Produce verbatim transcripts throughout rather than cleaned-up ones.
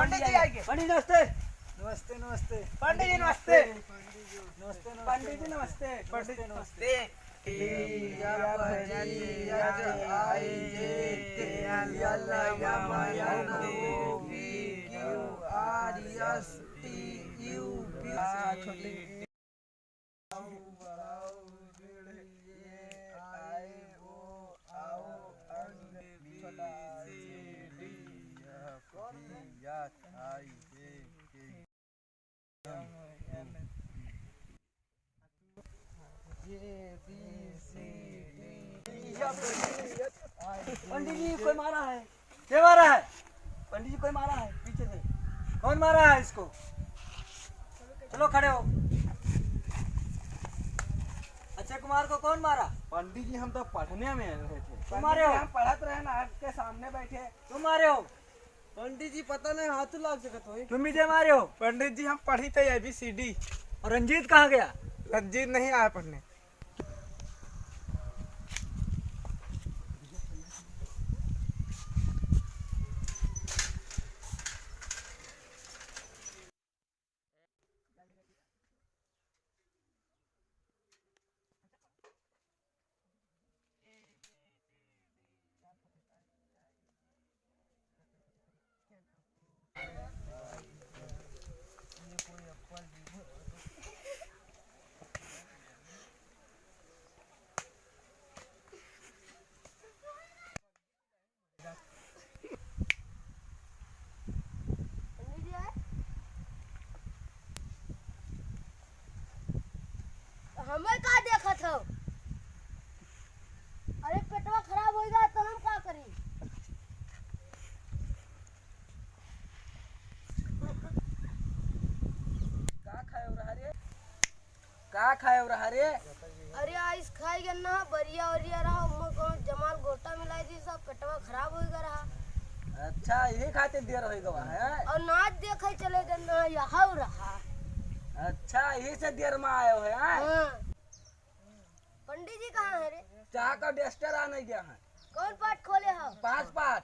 पंडित जी आइगे। पंडित जी नमस्ते। नमस्ते, नमस्ते। पंडित जी नमस्ते। नमस्ते, नमस्ते। पंडित जी नमस्ते। पंडित जी नमस्ते। पंडित जी, कोई मारा है? क्या मारा है? पंडित जी, कोई मारा है पीछे से? कौन मारा है इसको? चलो, खड़े हो। अक्षय कुमार को कौन मारा? पंडित जी, हम तो पढ़ने में रहे थे। तुम मारे हो? हम पढ़त रहे ना, आपके सामने बैठे। तुम मारे हो? पंडित जी, पता नहीं, हाथ लाग सकत होई। तुम भी दे मारे हो? पंडित जी, हम पढ़ी थे A B C D। और रंजीत कहाँ गया? रंजीत नहीं आया पढ़ने। हमें का देखत हो? अरे, पेटवा खराब होइगा तो हम का करी? का खाए हो रहा रे? का खाए हो रहा रे? अरे, आइस खाई गन ना, बरिया ओरिया रहा, ओमा कौन जमाल गोटा मिलाई दी, सब पेटवा खराब होइगा रहा। अच्छा, यही खातिर देर होइगा है? और नाच देखे चले गन ना, यहाँ रहा। अच्छा, यही से देर में आए हो, हैं? हाँ। पंडित जी कहाँ है रे? चाह का duster आ नहीं गया है। कौन पाठ खोले हो? पाँच पाठ।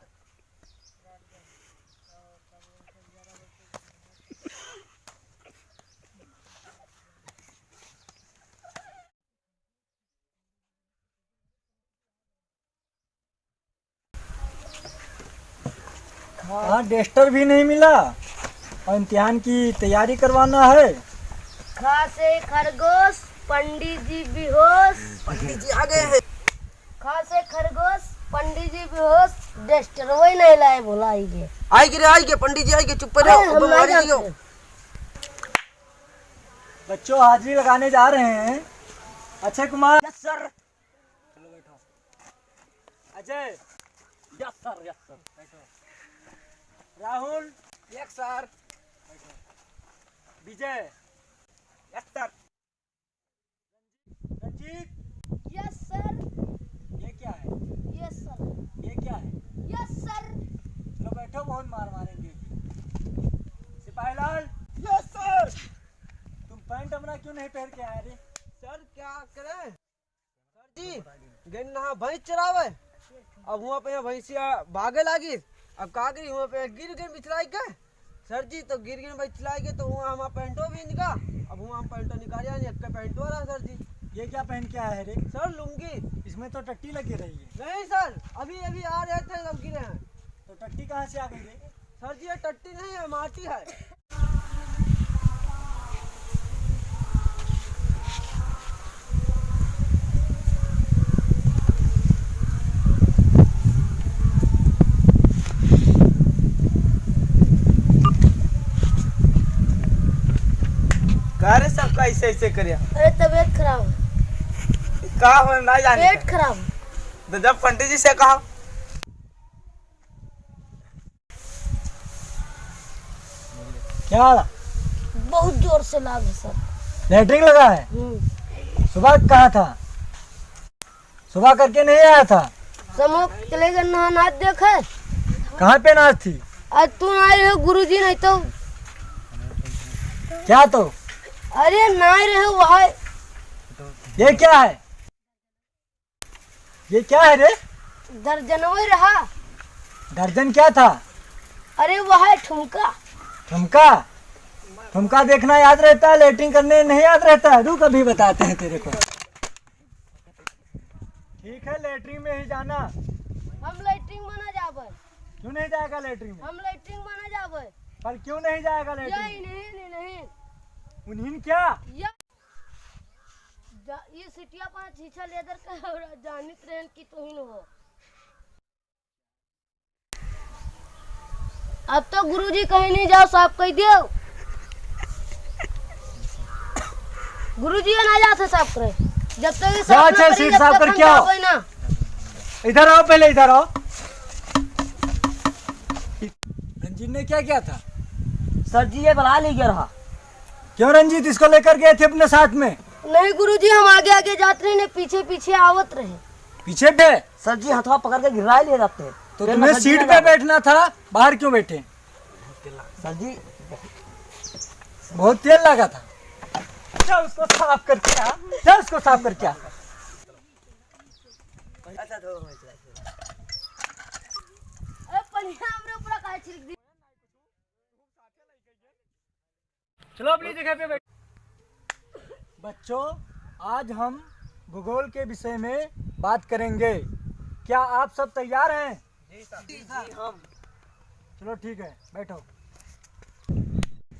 हाँ, duster भी नहीं मिला और इम्तिहान की तैयारी करवाना है। ख से खरगोश, पंडित जी बेहोश। पंडित जी आ गए हैं। ख से खरगोश, पंडित जी बेहोश, duster वही नहीं लाए, भुलाई गए। आइगे रे, आइगे, पंडित जी आइगे, चुप रहो, अरे, हम नहीं जानते। बच्चों, हाजिरी लगाने जा रहे हैं अक्षय कुमार। Yes sir। चलो बैठो। अजय। Yes sir, yes sir। बैठो। राहुल। Yes sir। बैठो। विजय। Yes sir। रंजीत। Yes sir। ये क्या है? Yes sir। ये क्या है? Yes sir। चलो बैठो, बहुत मार मारेंगे। सिपाही लाल। Yes sir। तुम पैंट अपना क्यों नहीं पहन के आए रे? Sir, क्या करें? Sir जी, गइन नहा भैंस चरावे, अब हुआँ पे भैंसिया भागे लागी, अब का करी, हुआँ पे गिर गइन बिछलाई के। Sir जी, तो गिर गइन बिछलाई के, तो हुआँ हमार पैंटो भींज गा, अब हुआँ हम पैंटो निकाले आनी, एक पैंटो रहा sir जी। ये क्या पहन के आया है रे? Sir, लुंगी। इसमें तो टट्टी लगी रही है। नहीं sir, अभी अभी आ रहे थे तब गिरे हैं। तो टट्टी कहाँ से आ गई रे? Sir जी, ये टट्टी नहीं है, माटी है। का रे, सबका ऐसे ऐसे करिया? अरे, तबीयत खराब है। का हो, ना जाने पेट का? खराब। तो जब पंडित जी से कहा। क्या? बहुत जोर से लाग है sir। Latrine लगा है? हम्म। सुबह कहा था? सुबह करके नहीं आया था? समूह चले गए ना, नाच देखे। कहाँ पे नाच थी? आज तू ना आए हो गुरुजी, नहीं तो। क्या तो? अरे ना आए रहे वहाँ। ये क्या है? ये क्या है रे? दर्जनवे रहा। दर्जन क्या था? अरे वह है ठुमका। ठुमका, ठुमका देखना याद रहता है, लेटरिन करने नहीं याद रहता है। रुक, अभी बताते हैं तेरे को। ठीक है, लेटरिन में ही जाना। हम लेटरिन में ना जाबे। क्यों नहीं जाएगा लेटरिन में? हम लेटरिन में ना जाबे। पर क्यों नहीं जाएगा लेटरिन में? यही नहीं, नहीं, नहीं। उन्हीं क्या? या, जा, ये सिटिया पाँच छीछा लेदर का और जानित रहन कि तुहिन हो। अब तो गुरुजी कहीं नहीं जाओ, साफ कह दियो। गुरुजी ना जाते साफ करे। जब तक ये साफ जाओ, ना अच्छा, करी, सीट जब साफ तक कर हम क्या? जाबे ना। इधर आओ, पहले इधर आओ। रंजीत ने क्या किया था? सर जी, ये बुला ले गया रहा। क्यों रंजीत, इसको लेकर गए थे अपने साथ में? नहीं गुरुजी, हम आगे आगे जात रहे ने, पीछे पीछे आवत रहे। पीछे पे? सर जी, हथवा पकड़ के गिरा ले जाते हैं। तो फिर तुम्हें मैं सीट पे बैठना था, बाहर क्यों बैठे? सर जी। बहुत तेल लगा था। जा उसको साफ करके आ, जा उसको साफ करके आ। अरे पनिया हमरे ऊपर काहे छिड़क दी? चलो अपनी जगह पे बैठ। बच्चों, आज हम भूगोल के विषय में बात करेंगे। क्या आप सब तैयार हैं? जी सर। जी सर। चलो ठीक है, बैठो।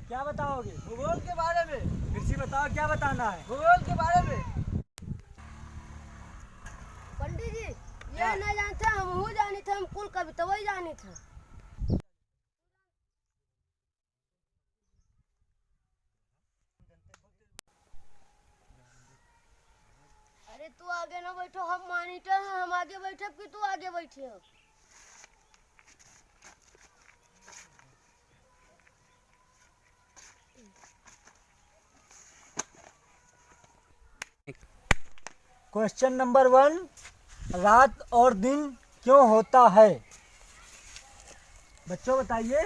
क्या बताओगे? भूगोल के बारे में। फिर से बताओ, क्या बताना है? भूगोल के बारे में। पंडित जी, ये हाँ। ना जानते, हम हूँ जानी थे, हम कुल कवितवई जानी थे। अरे तू आगे ना बैठो, हम मॉनिटर हैं, हम आगे बैठब कि तू आगे बैठे हो? क्वेश्चन नंबर वन, रात और दिन क्यों होता है? बच्चों बताइए।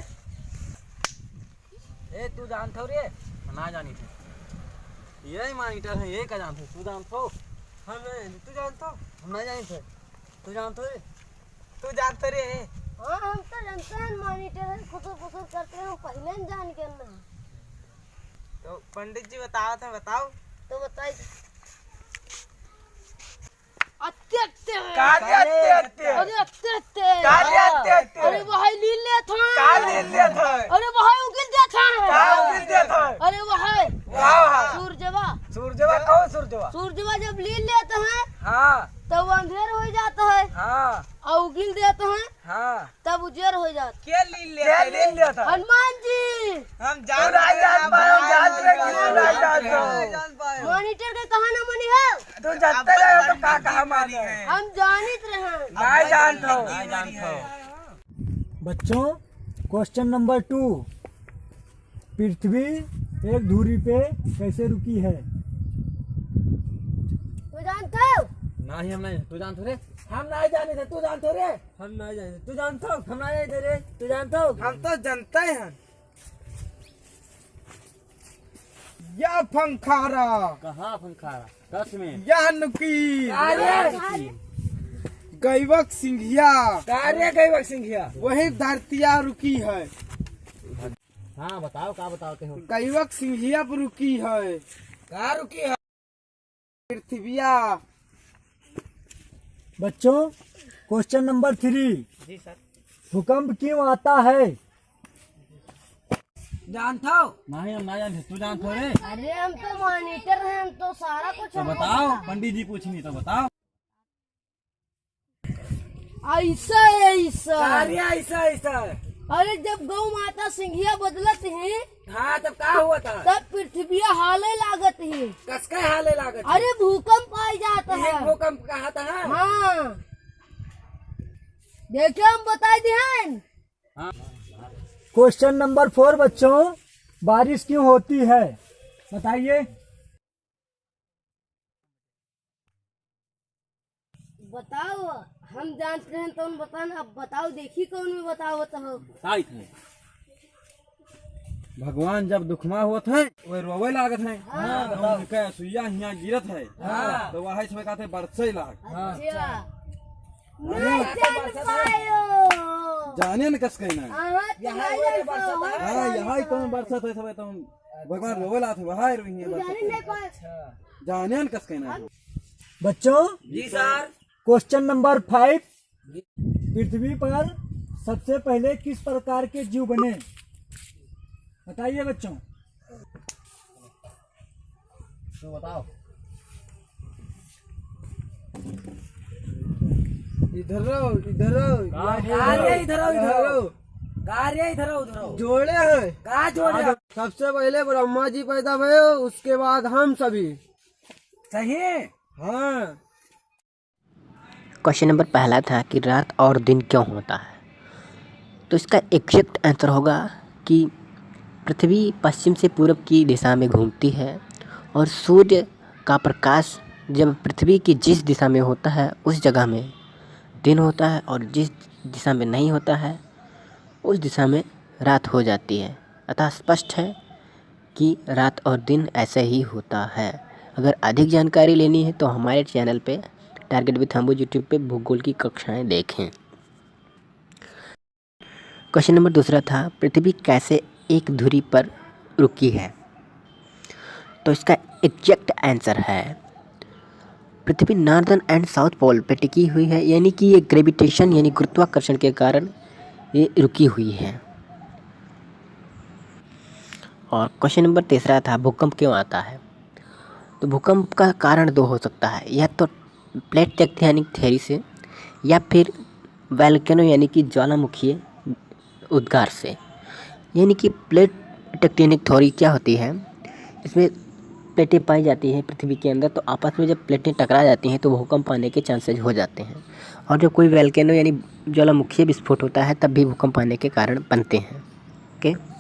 ए, तू जानत हो रे? ना जानी थे। यही मॉनिटर है, ये का जानत हो? तू जानत हो? हम नहीं, तू जानत हो? हम ना जानी थे। तू जानत हो रे? तू जानत हो रे? हाँ, हम तो जानते हैं, मॉनिटर है, खुसुर फुसुर करते हैं, हम पहले ही जान गए ना। तो पंडित जी बतावत हैं, बताओ। तो बताइए। अत्ते, अत्ते। काले अत्ते, अत्ते। अरे अत्ते, अत्ते। काले अत्ते, अत्ते। अरे वही लील लेत हैं। का लील लेत हैं? अरे वही उगिल देत हैं। का उगिल देत हैं? अरे वही। वाह, वाह। सूरजवा। सूरजवा, कौन सूरजवा? सूरजवा जब लील लेत हैं, हाँ। तब वो अंधेर हो जात है। हाँ। और उगिल देत हैं। हाँ। तब उजेर हो जात। के लील लेत के है? लील लेत है? हनुमान जी। हम तू जान नहीं रहे, जान हम पाए, हम जान जान रहे, रहे, तू नहीं हम जान जान रहे। पाए। मॉनिटर के कहा ना मनी है? तू जानते रहे तो का कहा मानी है? हम जानित रहे। नहीं जानत हो। नहीं जानत हो। बच्चों, क्वेश्चन नंबर टू, पृथ्वी एक धुरी पे कैसे रुकी है? तू जानत हो? नहीं, हम नहीं। तू जानत हो रे? हम नहीं जाने थे, तू जानत हो रे? हम नहीं जाने, तू जानत हो? हम नहीं जाने रे, तू जानत हो? हम तो जानते हैं। या फंखारा। कहाँ फंखारा? कस में। या नुकी। अरे! गैवक सिंघिया। का रे गैवक सिंघिया? वही धरतिया रुकी है। हाँ, बताओ, का बतावत हो? गैवक सिंघिया पर रुकी है। का रुकी है? पृथ्विया। बच्चों, क्वेश्चन नंबर थ्री। जी सर। भूकंप क्यों आता है? जानत हो? नहीं, हम ना जानते। तू जानत हो रे? अरे, हम तो मॉनिटर हैं, हम तो सारा कुछ तो हमको बताओ, पता है। पंडित जी पूछनी तो बताओ। ऐसा, ऐसा। का रे ऐसा, ऐसा? अरे, जब गौ माता सिंघिया बदलत ही, हाँ, तब का हुआ था? तब पृथ्विया हाले लागत ही। कस का हाले लागत ही? अरे, भूकंप आ जात ये है। भूकंप कहा था? हाँ। देखिए, हम बताई दिहन। हाँ। क्वेश्चन नंबर फोर, बच्चों, बारिश क्यों होती है? बताइए। बताओ, हम जानत रहेन तौन बतान, अब बताओ, देखी कौन में बतावत हो। बताइत है। भगवान जब दुखमा होत है, वे रोवे लागत है। हाँ। तो उनके सुइया हियाँ गिरत है। हाँ। तो वही समय कहते बरसे लाग। अच्छा। हाँ। मैं जान पायो। जाने न कस कहना है। हाँ, यहाँ तो रोवे बरसत है। हाँ, यहाँ ही तो बरसत है, सब तो भगवान रोवे लात है, वहाँ रोही है बरसत है। जाने न कस कहना है। बच्चों, जी सर। क्वेश्चन नंबर फ़ाइव, पृथ्वी पर सबसे पहले किस प्रकार के जीव बने? बताइए बच्चों। तो बताओ। इधर आओ, इधर आओ। कहाँ बोल रहे हो? इधर आओ, इधर आओ। कहाँ रे, इधर आओ, इधर आओ। जोड़े हैं। कहाँ जोड़े हैं? सबसे पहले ब्रह्मा जी पैदा भए, उसके बाद हम सभी। सही? हाँ। क्वेश्चन नंबर पहला था कि रात और दिन क्यों होता है, तो इसका एग्जैक्ट आंसर होगा कि पृथ्वी पश्चिम से पूरब की दिशा में घूमती है और सूर्य का प्रकाश जब पृथ्वी की जिस दिशा में होता है, उस जगह में दिन होता है और जिस दिशा में नहीं होता है, उस दिशा में रात हो जाती है। अतः स्पष्ट है कि रात और दिन ऐसे ही होता है। अगर अधिक जानकारी लेनी है तो हमारे चैनल पे Target with Ambuje YouTube पे भूगोल की कक्षाएं देखें। क्वेश्चन नंबर दूसरा था, पृथ्वी कैसे एक धुरी पर रुकी है? तो इसका एग्जैक्ट आंसर है, पृथ्वी नॉर्दर्न एंड साउथ पोल पे टिकी हुई है, यानी कि ये ग्रेविटेशन यानी गुरुत्वाकर्षण के कारण ये रुकी हुई है। और क्वेश्चन नंबर तीसरा था, भूकंप क्यों आता है? तो भूकंप का कारण दो हो सकता है, या तो प्लेट टेक्टोनिक थ्योरी से या फिर वोल्केनो यानी कि ज्वालामुखीय उद्गार से। यानी कि प्लेट टेक्टोनिक थ्योरी क्या होती है? इसमें प्लेटें पाई जाती हैं पृथ्वी के अंदर, तो आपस में जब प्लेटें टकरा जाती हैं तो भूकंप आने के चांसेज हो जाते हैं। और जब कोई वोल्केनो यानी ज्वालामुखीय विस्फोट होता है तब भी भूकंप आने के कारण बनते हैं। ओके,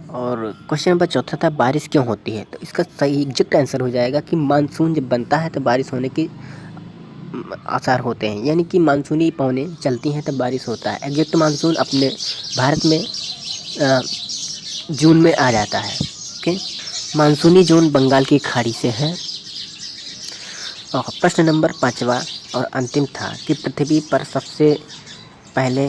और क्वेश्चन नंबर चौथा था, बारिश क्यों होती है? तो इसका सही एग्जैक्ट आंसर हो जाएगा कि मानसून जब बनता है तो बारिश होने के, अम, आसार होते हैं, यानी कि मानसूनी पवनें चलती हैं तब बारिश होता है। एग्जैक्ट मानसून अपने भारत में, अ, जून में आ जाता है। ओके, मानसूनी जोन बंगाल की खाड़ी से है। और प्रश्न नंबर पाँचवा और अंतिम था कि पृथ्वी पर सबसे पहले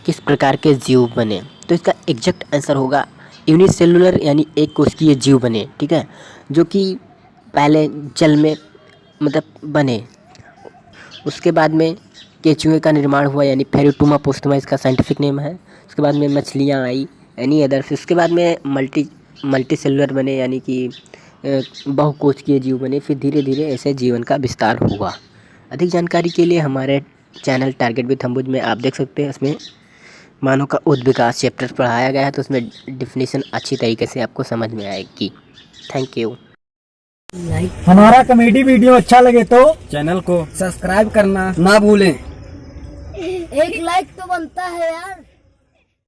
किस प्रकार के जीव बने? तो इसका एग्जैक्ट आंसर होगा यूनिसेलुलर यानी एक कोशिकीय जीव बने, ठीक है, जो कि पहले जल में, मतलब, बने। उसके बाद में केचुए का निर्माण हुआ, यानी फेरिटोमा पोस्टमा इसका साइंटिफिक नेम है। उसके बाद में मछलियाँ आई, एनी अदर्स। उसके बाद में मल्टी मल्टी सेलुलर बने, यानी कि, अ, बहुकोशिकीय जीव बने। फिर धीरे धीरे ऐसे जीवन का विस्तार हुआ। अधिक जानकारी के लिए हमारे चैनल टारगेट विथ अंबुज में आप देख सकते हैं, इसमें मानव का उद्विकास चैप्टर पढ़ाया गया है, तो उसमें डेफिनेशन अच्छी तरीके से आपको समझ में आएगी। थैंक यू। हमारा कॉमेडी वीडियो अच्छा लगे तो चैनल को सब्सक्राइब करना ना भूलें। एक लाइक तो बनता है यार।